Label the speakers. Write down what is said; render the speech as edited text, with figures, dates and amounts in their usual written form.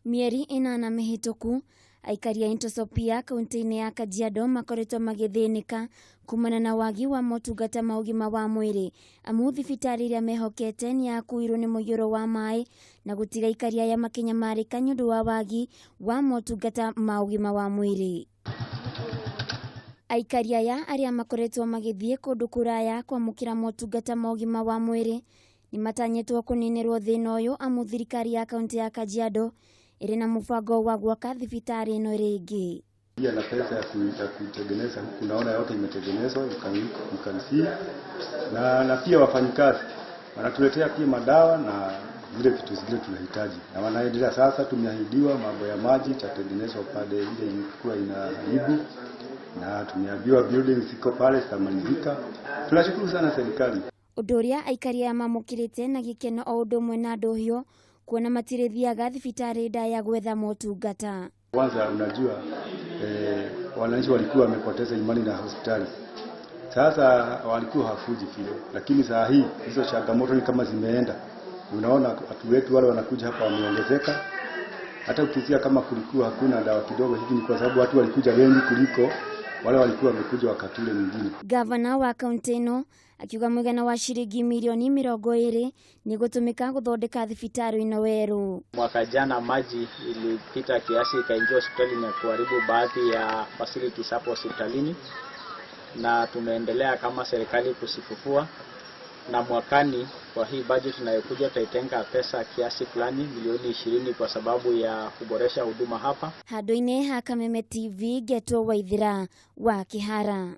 Speaker 1: Mĩeri 8 mĩhĩtũku, aikari a Intosopia kaunti-inĩ ya Kajiado makoretwo magĩthĩnĩka kumana na wagi wa motungata ma ũgima wa mwĩrĩ, amu thibitarĩ ĩrĩa mehokete nĩ yakuirwo nĩ mũiyũro wa maĩ na gũtiga aikari aya makĩnyamarĩka nĩ ũndũ wa wagi wa motungata ma ũgima wa mwĩrĩ. Aikari aya arĩa makoretwo magĩthiĩ kũndũ kũraya kwamũkĩra motungata ma ũgima wa mwĩrĩ nĩ matanyĩtwo kũninĩrwo thĩna ũyũ, amu thirikari ya kaunti ya Kajiado ĩrĩ na mũbango wa gwaka thibitarĩ ĩno rĩngĩ.
Speaker 2: Pia na pesa ya kuitengeneza huku, naona yote imetengenezwa, you can see. Na pia wafanyikazi wanatuletea pia madawa na zile vitu zingine tunahitaji, na wanaendelea sasa. Tumeahidiwa mambo ya maji itatengenezwa pale ile ilikuwa inaharibu, na tumeambiwa buildings ziko pale zitamalizika. Tunashukuru sana serikali.
Speaker 1: Ũndũ ũrĩa aikari aya mamũkĩrĩte na gĩkeno o ũndũ ũmwe na ndũhio kuona matirĩthiaga thibitarĩ ndaya gwetha motungata.
Speaker 2: Kwanza unajua, wananchi walikuwa wamepoteza imani na hospitali. Sasa walikuwa hawakuji vile, lakini saa hii hizo changamoto ni kama zimeenda. Unaona watu wetu wale wanakuja hapa wameongezeka. Hata ukisikia kama kulikuwa hakuna dawa kidogo hivi, ni kwa sababu watu walikuja wengi kuliko wale walikuwa wamekuja wakati ule mwingine.
Speaker 1: Gavana wa kaunti ĩno akiuga mũigana wa ciringi mirioni 20 nĩ gũtũmĩka gũthondeka thibitarĩ ĩno werũ.
Speaker 3: Mwaka jana maji ilipita kiasi ikaingia hospitali na kuharibu baadhi ya facilities hapo hospitalini, na tumeendelea kama serikali kuzifufua, na mwakani kwa hii budget inayokuja tutaitenga pesa kiasi fulani milioni 20 kwa sababu ya kuboresha huduma hapa.
Speaker 1: Handũ-inĩ ha Kameme TV, ngetwo Waithira wa Kĩhara.